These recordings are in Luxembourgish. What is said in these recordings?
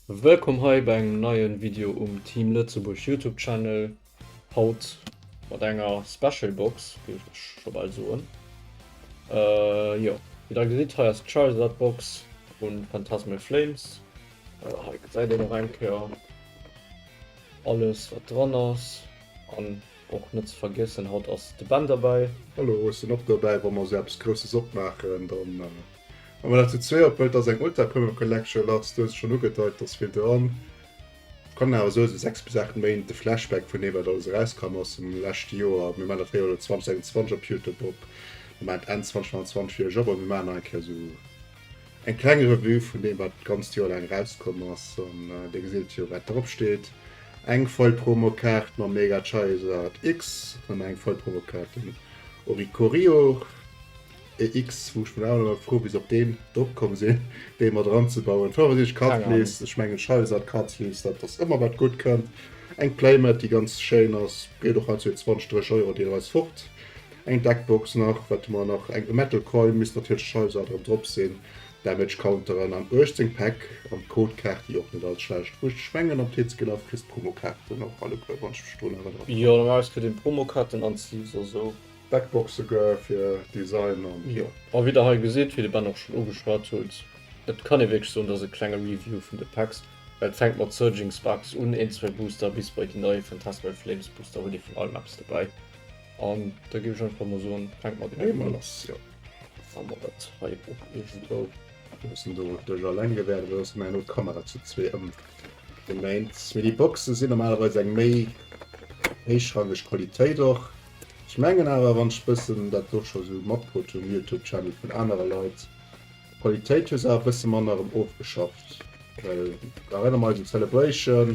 Wëllkomm hei bei engem neien Video um Team Lëtzebuerg Youtube Channel. Haut mat enger Special Box, géif ech scho bal soen. Jo, wéi der gesitt, hei ass d'Charizard Box vun Phantasmal Flames. Hei gesäit een och eng Kéier alles wat dran ass an och net ze vergiessen, haut ass de Ben derbäi. Hallo, ech sinn och dobäi. Wa mer esou eppes Grousses opmaachen, dann Wa mer dat zu zwee op, wëll et ass eng Ultra Premium Collection, Lars, du hues et schonn ugedeit, dass vill dran. Kann awer soen, esou 6 bis 8 Méint de Flashback vun deem wat alles erauskomm ass am leschte Joer. Mir maachen dat fréier elo 2021 op Youtube op, mir maachen et Enn 2025 fir iech op a mir maachen nach eng Kéier esou eng kleng Revue vun deem wat d'ganzt Joer laang erauskomm ass an dir gesitt jo wat drop steet. Eng Foil Promo Kaart mam Mega Charizard X, an eng Foil Promo Kaart den Oricorio. EX, wou ech mech awer nach froen, wéi se op deen drop komm sinn, dee mat eranzebauen. 75 Card Sleeves, ech mengen Charizard Card Sleeves, dat ass ëmmer wat gutt kënnt. Eng Playmat, déi ganz schéin ass, geet och hei zu 20, 30 Euro deelweis fort. Eng Deckbox nach, wat hu mer nach, eng Metal Coin, misst natierlech Charizard erëm drop sinn, Damage Counteren an 18 Päck an d'Codekaart, déi och net all schlecht, wou ech mengen am TCG Love kriss d'Promokaarten och alleguer, wann ech mech drun erënneren. Jo, normalerweis kritt een Promokaarten an Sleeves a sou. Deckbox souguer fir Design an. Jo, a wéi der hei gesitt, wéi de Ben och schonn ugeschwat huet, et kann ee wierklech soen, et ass e klenge Review vun de Packs, well et fänkt mat Surging Sparks un, een, zwou Booster, bis bei déi nei Phantasmal Flames Booster huet ee vun allem eppes dobäi. An da géif ech einfach mol soen, fänke mer direkt un. Lass, jo. Wa mer dat hei och iergendwou. Loossen do duerch alleng gewäert, well soss hu mer herno d'Kamera zu zwee ëmgeméint. Mee déi Boxe sinn normalerweis eng méi héichrangeg Qualitéit och. Ech mengen awer, wann ech bëssen dat do scho sou matkrut hunn um Youtube Channel vun anere Leit, d'Qualitéit hu se awer bësse manner erëm ofgeschafft, well erënnere mer eis un Celebration,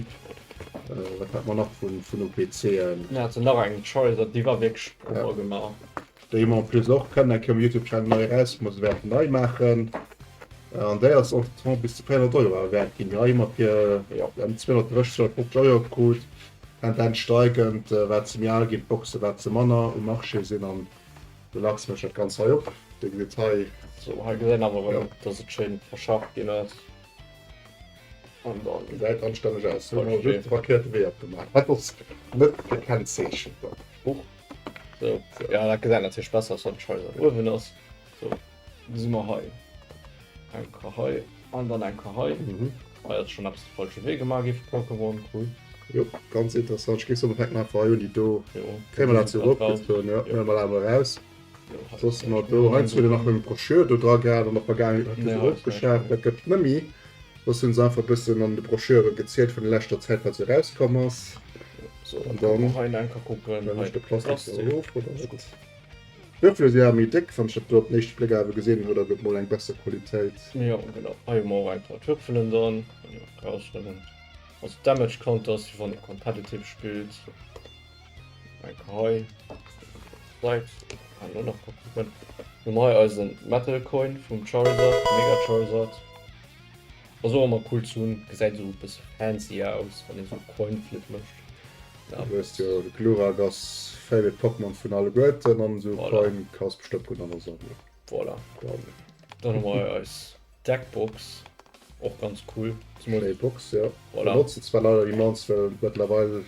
wat hat mer nach vun vun OPCen? Mir haten nach eng Charizard, déi war wierklech propper gemaach. Déi hu mer en plus och kënnen eng Kéier um Youtube Channel nei eraus, ma se wäerten nei maachen an déi ass entre temps bis zu 400 Euro awer wäert ginn. Déi hei hu mer fir ëm 230, 250 Euro krut. Tendenz steigend, wat se méi al ginn d'Boxen, wat se manner um Marché sinn an de Lachs mécht dat Ganzt hei op. Dir gesitt hei. Sou, hei gesäit een awer erëm, dass et schéin verschafft ginn ass. An dann. Gesäit anstänneg aus. Hu mer just de verkéierte Wee opgemaach. Dat ass net gekennzeechent. Huch. Sou, ja dat gesäit natierlech besser aus, wann d'Scheiss an uewen ass. Sou, gesi mer hei eng Kéier hei an dann eng Kéier hei. Mhm. Hei ass schonn eppes de falsche Wee gemaach gi vu Pokémon, cool. Jo, ganz interessant. Ech géif soen, mer fänken einfach hei un, déi do Jo, kréie mer dat sou eropgezunn. Jo, huele mer dat emol eraus. Soss hu mer do, heiansdo huet een nach eng Broschür do dra gehat an der Vergaangenheet, dat hu se erofgeschaaft, dat gëtt et net méi. Soss hu se einfach e bëssen an de Broschüre gezielt vun der leschter Zäit, wat sou erauskomm ass. Sou, dann kënne mer hei nach eng Kéier kucken. Dann ech de Plastik do erof, oder wat? D'Würfele si awer méi déck, wann ech dat do op den éischte Bléck awer gesinn hunn, da gëtt mol eng besser Qualitéit. Jo genau, hei hu mer och eng Kéier d'Würfelen dann, kann een och raushuelen. Also Damage Counters fir wann ee competitive spillt. Eng Kéier hei Säit, kann een och nach kucken. Hu mer hei eisen Metal Coin vum Charizard, Mega Charizard. Ass och ëmmer cool ze hunn, gesäit esou e bësse fancy aus wann een esou e Coin Flip mécht. Du hues jo de Glurak ass Favorite Pokémon vun alleguerten an esou e Coin kass bestëmmt gutt an der Sammlung. Voilà. Dann hu mer hei eis Deckbox, och ganz cool. Schéi Box, jo. Voilà. Benotzen zwar leider déi mannst, well mëttlerweil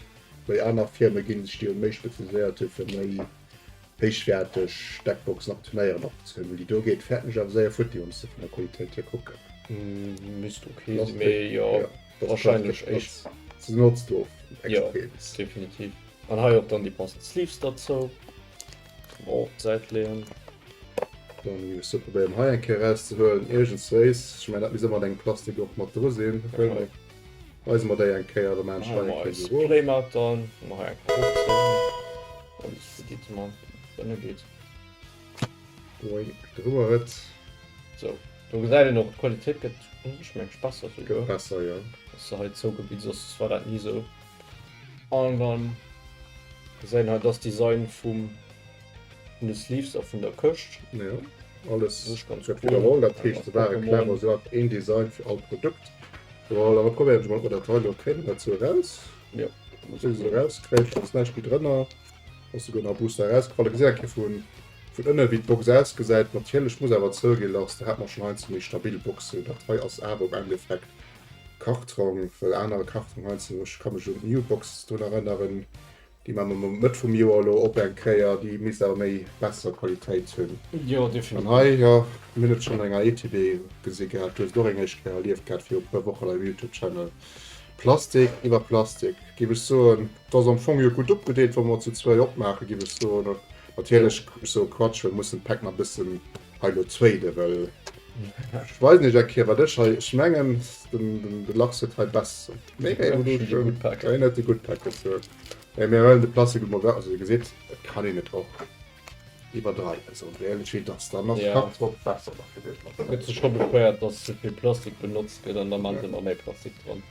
méi aner Firme ginn sech déi jo méi spezialiséiert hu fir méi héichwäerteg Deckboxen ab Turnéieren opzehuelen. Wéi déi do geet, fäerten ech awer séier futti, wann ech se vun der Qualitéit hier kucken. Misst ok sinn, mee jo, wahrscheinlech éischt. Se notzt of Jo, definitiv. An hei och dann déi passend Sleeves derzou. Kann mer och op d'Säit leeën. Dann géif ech se probéieren hei eng Kéier erauszehuelen iergendswéis. Ech mengen dat misst ëmmer an engem Plastik och mat dru sinn. Weise mer déi eng Kéier, da maachen ech hei eng Kéier esou erof. Playmat dann, hu mer hei eng Kéier eropzéien. An dës geet ëmmer ënne geet. Boing, do hu mer et. Sou, do gesäit een och, d'Qualitéit gëtt u sech mengen ech besser souguer. Gëtt besser, jo. Dass se hei zougebitt ass, soss war dat ni sou. An dann gesäit een hei, dass Design vum vun de Sleeves a vun der Këscht. Jo, alles gëtt widderholl, dat heescht se ware clever, se hat een Design fir all Produkt. Voilà, da probéieren ech mol, ob mer dat hei elo kréien, dat sou eraus. Jo. Sou se erauskréich, ass näischt méi drënner. Ass souguer nach e Booster erausgefall. Da gesäit een eng Kéier vun vun ënne wéi d'Box ausgesäit. Natierlech muss awer zouginn, Lars, do hat mer schonn heiansdo méi stabil Boxen. Dat hei ass awer um Endeffekt. Kartrong, well anere Kartrong heiansdo, ech ka mech un d'New Box drun erënneren, déi maache mer Mëtt vum Joer elo op eng Kéier, déi misst awer méi besser Qualitéit hunn. Jo, definitiv. An hei, jo, mir hunn et schonn an enger ETB gesi gehat, du hues et och eng éischt Kéier erlieft gehat viru puer Wochen op eisem Youtube-Channel. Plastik iwwer Plastik, géif ech soen. Et ass am Fong jo gutt opgedeelt, wa mer zu zwéi opmaachen, géif ech soen. Natierlech, ech soe Quatsch, well mir mussen d'Päck nach e bëssen hei elo traden, well ech weisen iech eng Kéier, wat ech hei, ech mengen, den, de Lachs huet hei besser, méi Evolution, hien huet déi gutt Päck gezuel. Mee mir huelen de Plastik elo mol weg, also dir gesitt, et kann een et och iwwerdreiwen, soen wir éierlech, wéi dass dann ass d'Kart drop besser nach gewiescht. Gëtt sech scho beschwéiert, dass ze vill Plastik benotzt gëtt an da maachen se ëmmer méi Plastik dran.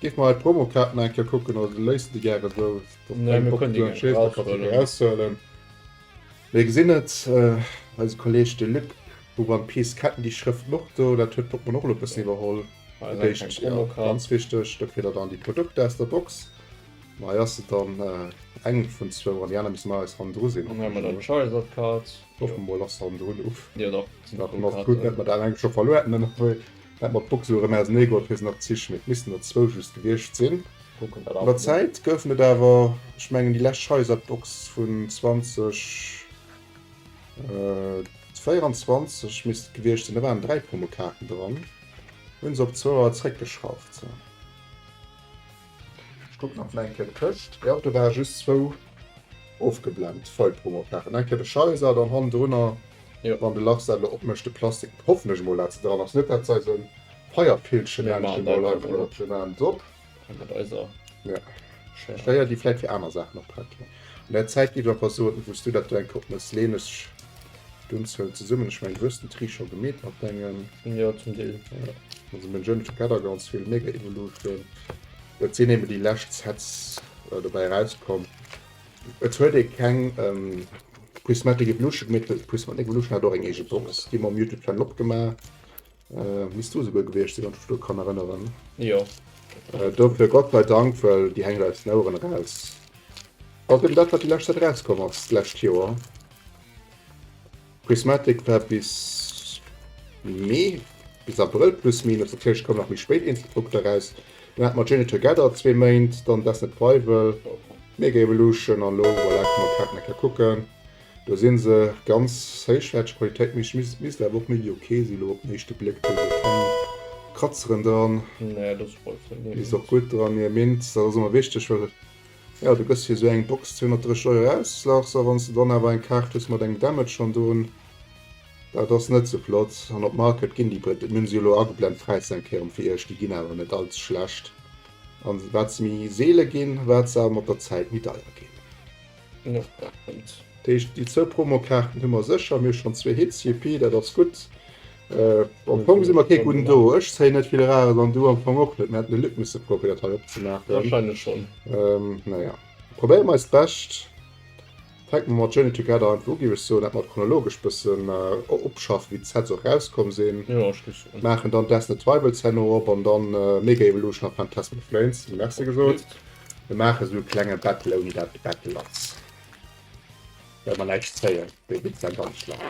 Géif mer hei d'Promokaarten eng Kéier kucken, oder léiss de déi gäre sou? Nee, mir kënnen déi gär eraushuelen. Eraushuelen. Mir gesinn et, eise Kolleg de Luc vu One Piece ketten déi Schrëften och do. Dat huet Pokémon och elo e bëssen iwwerholl. Hei ass eng kleng Promokaart. Ganz wichteg, do kritt der dann déi Produkter aus der Box. Ma hei ass se dann, eng vun zwou, an déi aner misste mer eis hannendru sinn. An hei hu mer dann d'Charizard-Kaart. Hoffe mol ass se hannendrun, uff. Jo dach, et sinn Nach zwou ass gutt, Kaarten. net mer dat eng scho verluer hätten ënnerwee. Hätt mer d'Box elo erëm ausenee geholl fir se nach ze sichen, mee et missten der zwou just gewiescht sinn. Kucken dat An der awer. Zäit goufen et awer, ech mengen déi lescht Charizard-Box vun 2024 misst et gewiescht sinn, da waren 3 Promokaarten dran, hunn se op zwou Auer zréckgeschrauft. Ech kucken nach eng Kéier d'Këscht, jo do ware just zwou ofgeblent Foil-Promokaarten, eng Kéier de Charizard an hannendrunner Jo. Wann de Lachs dat elo opmécht, de Plastik, hoffen ech emol dat se dran ass, net dat se eis e Feierpillchen Mir nennt maachen emol dat einfach emol op, op. mir maachen et op. Hei mat eiser Ja. Schéier. Schéier, déi vläit fir aner Saachen och prett ginn. An der Zäit géif ech einfach soen, wou s du dat do eng Kéier opmëss, leen ech d'Unzuel zesummen. Ech mengen, du hues den Tri scho gemeet mat dengem. Jo, zum Deel. Ja. Also meng Journey Together ganz vill, Mega Evolution. Dat sinn eben déi lescht Sets dobäi erauskomm. Et huet ee keng Prismatic Evolution gemeet, well Prismatic Evolution hat och eng eege Box, déi mer um Youtube Channel opgemaach. Misst du esouguer gewiescht sinn, wann ech mech do kann erënneren. Jo. Dofir Gott sei Dank, well déi hänkt eis den Oueren eraus. Ass eben dat, wat déi lescht Zäit erauskomm ass, d'lescht Joer. Prismatic war bis Mee, bis Abrëll plus minus, natierlech koumen nach méi spéit eenzel Produkter eraus. Dann hate mer Journey Together zwee Méint, dann Death Rival, Mega Evolution an elo, voilà, kënne mer d'Kaarten eng Kéier kucken. Do si se ganz héichwäerteg Qualitéit, mee ech misst awer och méi wéi ok si elo op den éischte Bléck. Do si keng Krazeren dran. Nee, dat ass voll vun Déi ass och gutt dran, hir Mint, dat ass ëmmer wichteg, well Jo, du gëss fir esou eng Box 230 Euro aus, Lars, a wann s de dann awer eng Kaart hues mat engem Damage schonn drun, dat ass net sou flott. An op Market ginn déi, mir hunn se jo elo ageblent, d'Präisser eng Kéier erëm fir iech, déi ginn awer net all ze schlecht. An wat se méi seele ginn, wat se awer mat der Zäit méi deier ginn. Jo, dat stëmmt. Dat heescht, déi zwou Promokaarten hu mer sécher. Mir hu schonn zwee Hits, JP, dat ass gutt. Am Fong si mer kee gudden do. Ech zéien net vill Rares an du am Fong och net. Mir hätten de Luc misse froen, fir dat hei opzemaachen. Wahrscheinlech schonn. Naja, probéiere mer eist Bescht. Fänke mer mat Journey Together einfach u, géif ech soen, dat mer et chronologesch bëssen opschaffen, wéi d'Sets och erauskomm sinn. Jo, ech géif soen. Maachen dann Desolate Rivals herno op an dann Mega Evolution a Phantasmal Flames. Merci gesot. Mir maache sou e klenge Battle ouni dat et e Battle ass. Well mer näischt zéien. Dee Witz war ganz schlecht.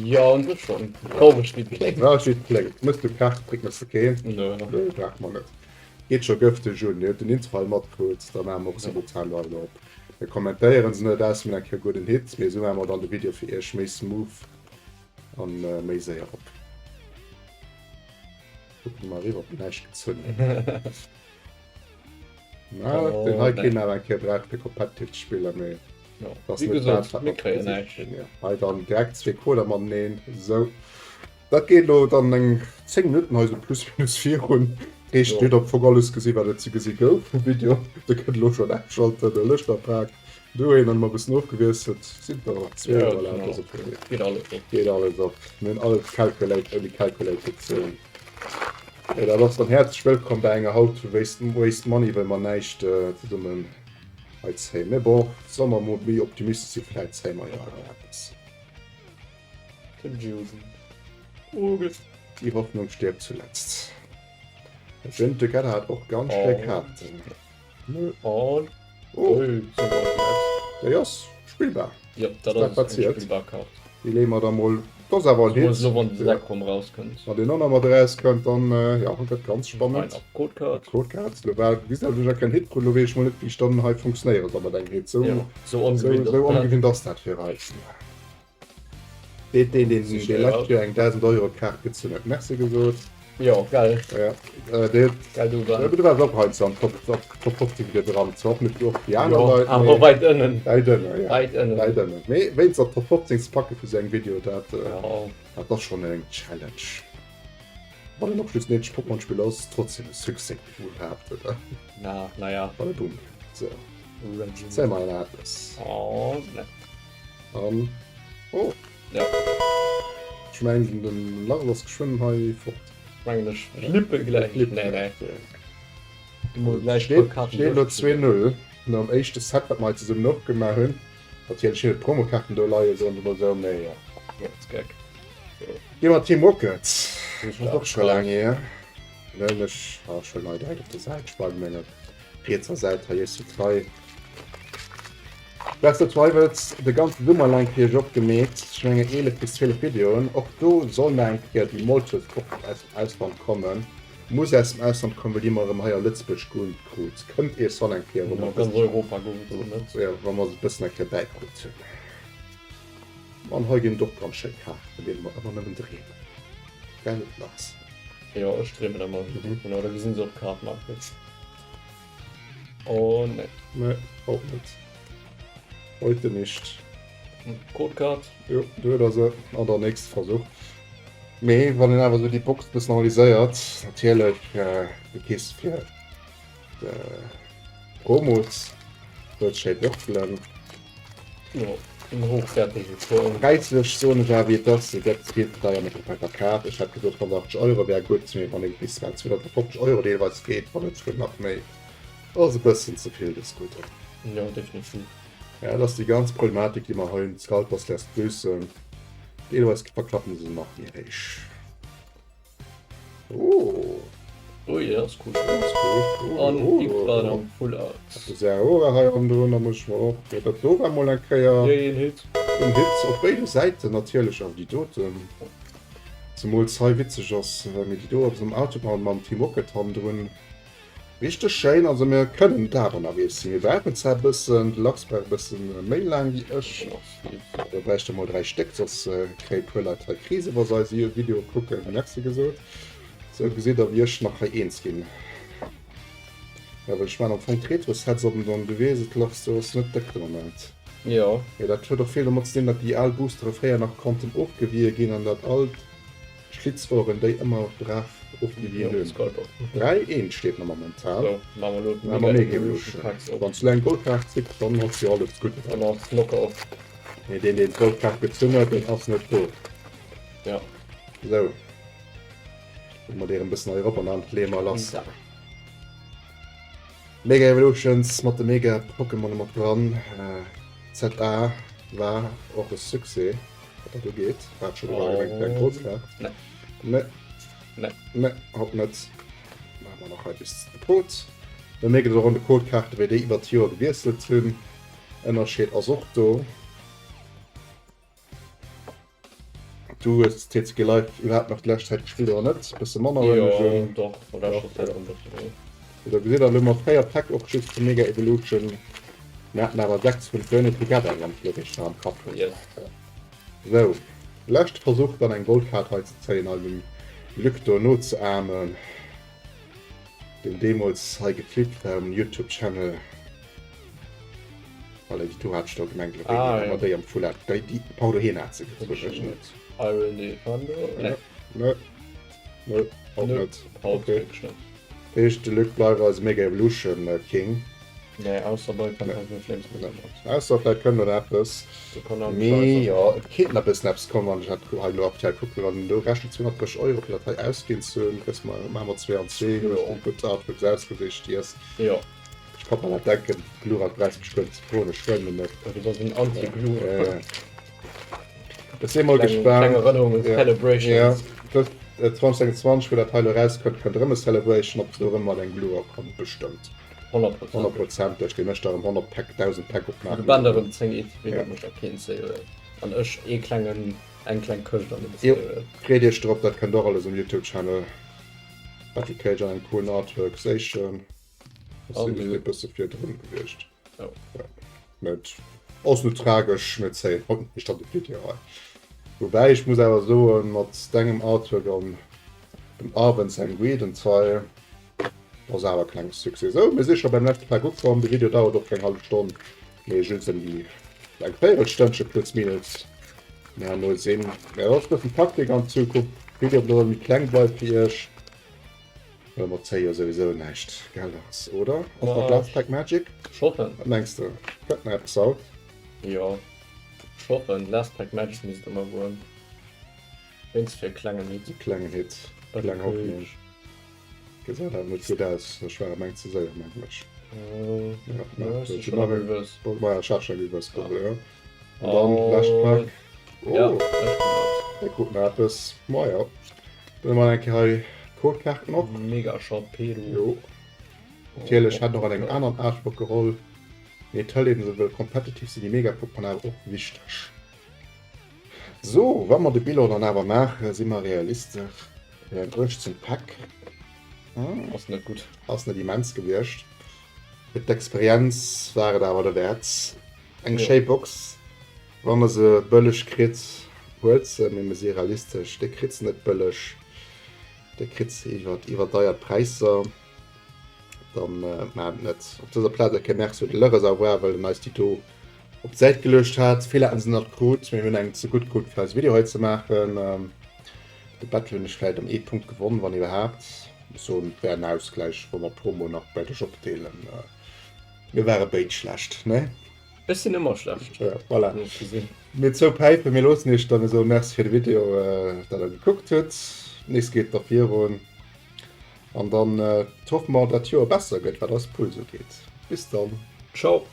Jo, un sech schonn. Traureg wéi et kléngt. Traureg wéi et kléngt. Mëss du Kaart, Trick mëss de keen. Nö. Nö, brauche mer net. Geet scho gëfteg un. Dir hutt den Intro hei matkrutt, da maache mer och simultan elo hei op. Mir kommentéieren se net aus, mir hunn eng Kéier gudden Hit, mee esou maache mer dann de Video fir iech méi smooth an méi séier op. Kucke mer eriwwer, ob näischt gezunn huet. Na, oh, den hei keen awer eng Kéier brauch fir competitive ze spillen, mee ja, das wie net gesagt, dat, wat mir mer kréien gesicht näischt. hunn, ja. Hei dann direkt zwee Coder mateneen, sou. Dat geet lo dann eng 10 Minutten hei sou plus minus virun. Heescht, Jo. dir hutt am Fong alles gesi wat et ze gesi gouf vum Video. Dir kënnt elo schonn ausschalten, de Lëschterpak dohin an emmer bëssen ofgewiesselt. Sinn der nach zwee, Ja, voilà, genau. dat ass okay. Geet alles op. Geet alles op. Mir hunn alles calculate ouni calculated ze hunn. Jo, dat ass dann häerzlech wëllkomm bei enger How to Waste, Waste Money, well mer näischt zesummen hei zéien. Mee bon, solle mer mol méi optimistesch sinn, vläit zéie mer jo awer eppes. Den Jusen. August. Die Hoffnung stirbt zuletzt. Der Jim Together hat och ganz schéi Kaarten. All. Oh. Déi ass spillbar. Jo, dat ass eng spillbar Kaart. Déi leeë mer da mol. Dat ass awer en Hit. Elo wann de Zekrom rauskënnt. Wann deen och nach mat erauskënnt, dann jo, gëtt ganz spannend. Hei nach Codecard. Codecard. Elo war bis elo nach keen Hit krut, elo weess ech mol net wéi ech dann hei funktionéiere soll mat engem Hit. Sou sou ongewinnt ass dat fir eis. Deen deen deen dee lescht Joer eng 1.000 Euro Kaart gezunn huet, Merci gesot. Jo, gell. Ja, äh, dee, Gell, du war. Ja, du warst och heiansdo am Top, Top, Top 50 wieder dran. Zwar och net och déi aner Jo, Leit, awer mee weit ënnen. Weit ënnen, ja. Weit ënnen. Weit ënnen. Mee wéinst op Top 15 ze packe fir sou eng Video, dat, äh, Ja. dat ass schonn eng Challenge. Wann en och just en eenzegt Pokémon-Spill ass, trotzdem e Succès iwwerhaapt, oder? Na, naja. Bada boom. So. Reggie. Zéi mer en Atlas. Oh, ne. An, oh. Ja. Ech mengen den Lars ass geschwënn hei fort. Mengen ech flippe gläich. Flipp Nee, nee. gläich. Du muss gläich Steet, puer Karten steet elo duerchspillen. 2-0 nom éischte Set wat mer hei zesummen opgemaach hunn. Natierlech net d'Promokaarten do leien, soen se mol esou, mee jo. Ganz geck. So. Gi mer Team Rocket. Dat ass och scho laang hier. Well ech, ah, ech huelen hei direkt op der Säit, ech bleiwe menger rietser Säit hei, ech si trei. Breath of the Rivals de ganze Summer laang fir iech opgemeet, ech mengen 11 bis 12 Videoen. Och do soll nach eng Kéier déi Moltes och aus dem Ausland kommen, muss aus dem Ausland kommen, well déi mer erëm hei a Lëtzebuerg goont krut. Kënnt iech soll eng Kéier, wa mer Ganz Europa gouf et net. Jo, wa mer se e bëssen eng Kéier bäikrut hunn. An hei ginn et och ganz schéi Kaarten, vun deene mer ëmmer nëmmen dreemen, gell Lars? Jo, ech dreemen ëmmer dovun, oder gesinn se op Cardmarket. Oh nee. Nee, auch net. Heute nicht. Codecard. Jo, du huet se an der nächste Versuch. Mee wann een awer sou déi Box bëssen analyséiert, natierlech äh, de Kiss fir de Promos huet schéi Würfelen. Jo, en hochwertege Form. Präislech soen ech awer wéi et ass, se gëtt vill ze deier mat kompletter Kaart. Ech hätt gesot 180 Euro wär gutt, mee wann ee bis bal 250 Euro deelweis geet, wann net souguer nach méi, ass e bëssen ze vill des Gudden. Jo, definitiv. Ja, dat ass déi ganz Problematik déi mer hei hunn, Scalpers lässt grüßen, deelweis verklappen se nach méi héich. Oh. Ui, dat ass cool. Dat ass cool. Oh, An oh, oh, oh. Full Art. Zeraora hei an drun, da muss ich mal och. Ja, dat do war mol eng Kéier. Yay, en Hit. En Hit op béide Säiten natierlech, awer déi doten. Zemools hei witzeg ass, well mir déi do op am Auto mam Team Rocket hannendrun. Richteg schéin, also mir kënnen et awer nach eens sinn. Mir brauchen zwar e bëssen, de Lachs brauch e bëssen méi laang wéi ech. Do bräicht e mol 3 Stéck, soss kréie puer Leit hei Krise wa se eise Video kucken. Merci gesot. Sou gesitt der wéi ech nach hei eens ginn. Ja well ech maan am Fong d'Retro-Sets op an du weess et Lachs, do ass net déck de Moment. Jo. Mee dat huet och vill domat ze dinn, datt déi al Boostere fréier nach konnten ofgewie ginn an dat alt Schlitzohren déi ëmmer brav ofgewien hunn. 3, 1 steet nach momentan. So, maache mer elo d'Mega Mega Evolution Packs op. Wann s du eng Goldkaart zicks, dann ass jo alles gutt. Dann ass locker op. Mee deen deen d'Goldkaart gezunn huet, deen ass net do. Ja. Sou. Hu mer déi erëm bëssen hei erop an dann leeë mer lass. Mega Evolutions mat de Mega Pokémone mat dran. ZA war och e Succès, wat dat ugeet. War schon oh. eng kleng Goldkaart. Nee. Nee. Nee. Nee, haut net. Maache mer nach hei bis de Code. Da mierkt et och an de Codekaarte wéi déi iwwer d'Joer gewiesselt hunn. Ënnerscheed ass och do. Du hues TCG Live iwwerhaapt nach d'lescht Zäit gespillt oder net? Bësse manner huelen ech un. Jo, dach, an leschter Zäit och e bësse méi. Da gesitt der elo mat 4 Päck och just vu Mega Evolution. Mir haten awer 6 vun Journey Together, wann ech elo richteg nach am Kapp hunn. Yes. Sou, leschte Versuch dann eng Goldkaart hei ze zéien, eisem Luc do nozeahmen, deen deemools hei geflippt war um Youtube Channel. Well déi do hat ech do gemengt, elo Ah, wéi ja. déi am Full Art, déi, déi, pardon, hien hat se gezunn, ech net. Iron Defender? Nee. Nee. Nee, och Nö. net. Haut Okay. wierklech net. Heescht, de Luc bleift eise Mega Evolution King. Nee, ausser bei Phantasmal Flames Nee. Max. Ausser vläit kënnt nach eppes. Do kann nach Mee jo, et kéint nach e bëssen eppes kommen, wann ech dat hei elo aktuell kucken. Wann do rechent 230 Euro fir dat hei ausginn ze hunn, kriss mer, maache mer 2 an 2, Jo. hues du gutt Artworks ausgesicht, yes. Jo. Ech kann mer dat denken, Glurak brauchs mech guer net ze froen, ech huelen en net. Du bass en Anti-Glurak. Ech si mol gespaant. Kleng Erënnerung un Celebrations. Ja, 2026, wou dat hei elo erauskënnt, kënnt erëm e Celebration, ob se do erëm mat engem Glurak kommen, bestëmmt. 100%. Honnertprozenteg, dee mécht der erëm 100 Päck, 1000 Päck opmaachen. De Ben erëm 10 ETB, dat mécht da keen Sale. An ech ee klengen. Eng kleng Këscht an dem Jo, freet iech drop, dat kënnt och alles um Youtube Channel. Battle Cage an engem coolen Artwork séichen. Ass e bësse virdrun gewiescht. Jo. Ja. Net ass net tragesch, mir zéien haut nicht an de Video hei. Woubäi ech muss awer soen, mat dengem Artwork an dem Arwen sengem Greed and Zeil ass awer e klenge Succès. Sou, mir si scho beim leschte Pak ukomm. De Video dauert och keng hallef Stonn, mee just ëm déi eng Véierelstënnche plus minus. Mä mol sinn. Mä ass e bëssen Taktik an Zukunft. Video soll méi kleng bleift fir iech. Well mat 10 jo souwisou näischt gell ass, oder? Ass nach Last Pack Magic? Ech hoffen. Wat mengs de? Kënnt nach eppes haut? Jo, ech hoffen. Last Pack Magic misst et ëmmer goen. Wéinst fir e klengen Hit. E klengen Hit, kleng Hoffnung. Gesäit awer net gutt aus. Ech war ëm eng ze séier, mengen ech. Jo, ech si schonn am Reverse. Maja, ech hat schonn Reverse geholl, jo. An dann lescht Pack. Oh, mir kruten eppes. Maja, dann hu mer eng Kéier hei d'Codekaarten och. Mega Sharpedo. Jo. Natierlech hätt och an engem aneren Artwork geholl. Mee et hëlt een se wëll competitive sinn déi Mega-Pokémon awer och wichteg. So, wa mer de Bilan dann awer maachen, si mer realistesch. Eng 18 Päck. Ass net gutt. Ass net immens gewiescht. Fir d'Experienz war et awer derwäert. Eng schéi Box, wann der se bëlleg kritt, huelt se, mee mir si realistesch, dir kritt se net bëlleg, dir kritt se iwwer iwwerdeiert Präisser, dann maacht et net. Op dëser Plaz e klenge Merci un de Le Reservoir, well en eis déi do op d'Säit geluecht hat. Vill haten se net krut, mee mir hunn eng ze gutt krut fir eise Video hei ze maachen. De Battle hunn ech vläit ëm ee Punkt gewonn, wann iwwerhaapt. Ech soen, et wär en Ausgläich, wa mer d'Promo nach bei dech opdeelen. Mir ware béid schlecht, ne? Ech sinn ëmmer schlecht. Ja, voilà. Mir zwou Päifen, mir loossen iech dann esou. Merci fir de Video, dat der gekuckt hutt. Nees geet da virun. An dann hoffe mer, dat d'Joer besser gëtt, wat eis Puls ugeet. Bis dann. Ciao.